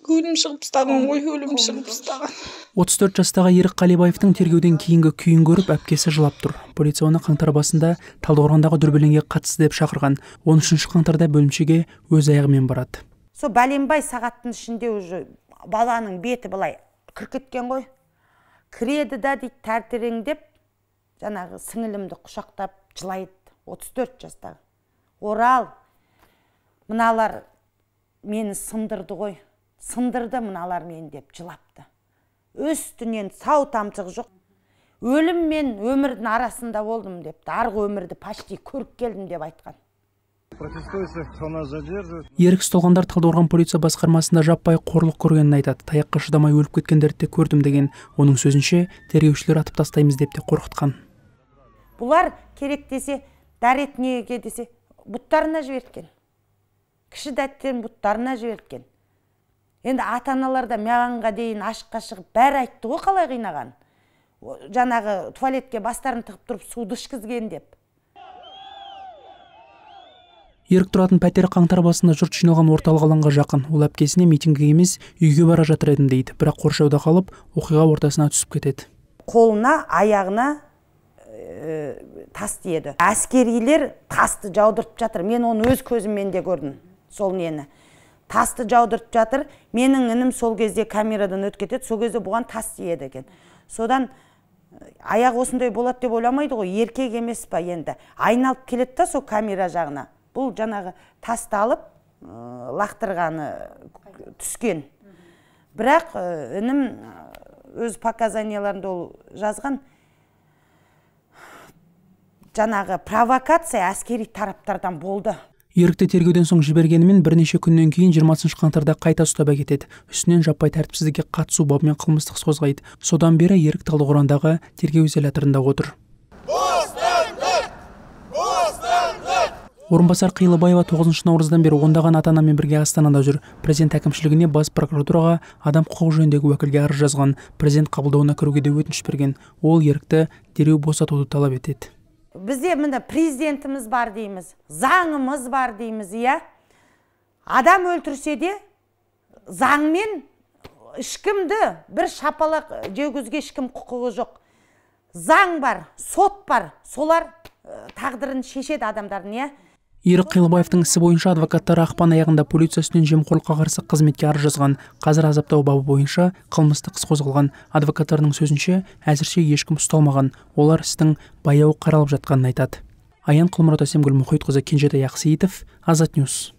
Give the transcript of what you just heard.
Өлім шығып тастаған ғой, өлім шығып тастаған. 34 жастағы Ерік Қалибаевтың тергеуден кейінгі күйін көріп, әпкесі жылап тұр. Полиция оны қаңтар басында Талдықорғандағы дүрбелеңге қатысты деп шақырған. 13 қаңтарда бөлімшеге өз аяғымен барады. Со бәленбай сағаттың ішінде уже баланың беті былай кіріп кеткен ғой. Кіреді да дейді, тәртереңдеп, жаңағы сіңілімді құшақтап жылайды. 34 жастағы. Орал, мыналар мені сындырды ғой, сындырды мыналар мені деп жылапты. Үстінен сау тамтығы жоқ. Өлім мен өмірдің арасында болдым депті. Арғы өмірді почти көріп келдім деп айтқан. Ерік ұсталғандар Талдықорған полиция басқармасында жаппай қорлық көргенін айтады. Таяққа шыдамай өліп кеткендерді де көрдім деген. Оның сөзінше, тергеушілер атып тастаймыз деп те қорқытқан. Бұлар керек десе, дәретнеге десе, бұттарына жіберткен. Кіші дәттерін бұттарына жіберткен. Енді ата-аналар да мағанға дейін ашыққа шығып бәрі айтты ғой қалай қинаған. Жаңағы туалетке бастарын тығып тұрып суды ішкізген деп. Ерік тұратын пәтері қаңтар басында жұрт жиналған орталық алаңға жақын. Ол әпкесіне митингіге емес, үйге бара жатыр едім дейді. Бірақ қоршауда қалып, оқиға ортасына түсіп кетеді. Қолына, аяғына тас тиеді. Әскерилер тасты жаудырып жатыр. Мен оны өз көзіммен де көрдім, сол нені. Тасты жаудырып жатыр. Менің інім сол кезде камерадан өтіп кетеді, сол кезде бұған тас тиеді екен. Содан аяқ осындай болады деп ойламайды ғой, еркек емес па енді. Айналып келеді да сол камера жағына. Бұл жаңағы тасты алып, лақтырғаны түскен. Бірақ інім өз показанияларында ол жазған, жаңағы провокация әскери тараптардан болды. Ерікті тергеуден соң жібергенімен бірнеше күннен кейін 20 қаңтарда қайта ұстап әкетеді. Үстінен жаппай тәртіпсіздікке қатысу бабымен қылмыстық іс қозғайды. Содан бері Ерік Талдықорғандағы тергеу изоляторында отыр. Бостандық! Бостандық! Орынбасар Қилыбаева 9 наурыздан бері ондаған ата-анамен бірге Астанада жүр. Президент әкімшілігіне, бас прокуратураға, адам құқығы жөніндегі уәкілге арыз жазған. Президент қабылдауына кіруге де өтініш берген. Ол Ерікті дереу босатуды талап етеді. Бізде міне президентіміз бар дейміз, заңымыз бар дейміз, иә. Адам өлтірсе де заңмен ешкімді бір шапалақ жеугізге ешкім құқығы жоқ. Заң бар, сот бар, солар тағдырын шешеді адамдардың, иә. Ерік Қилыбаевтың ісі бойынша адвокаттар ақпан аяғында полиция үстінен жемқорлыққа қарсы қызметке арыз жазған. Қазір азаптау бабы бойынша қылмыстық іс қозғалған. Адвокаттардың сөзінше, әзірше ешкім ұсталмаған. Олар істің баяу қаралып жатқанын айтады. Аян Құлмұрат, Әсемгүл Мұхитқызы, Кенжетай Ақсейітов, Азат Ньюс.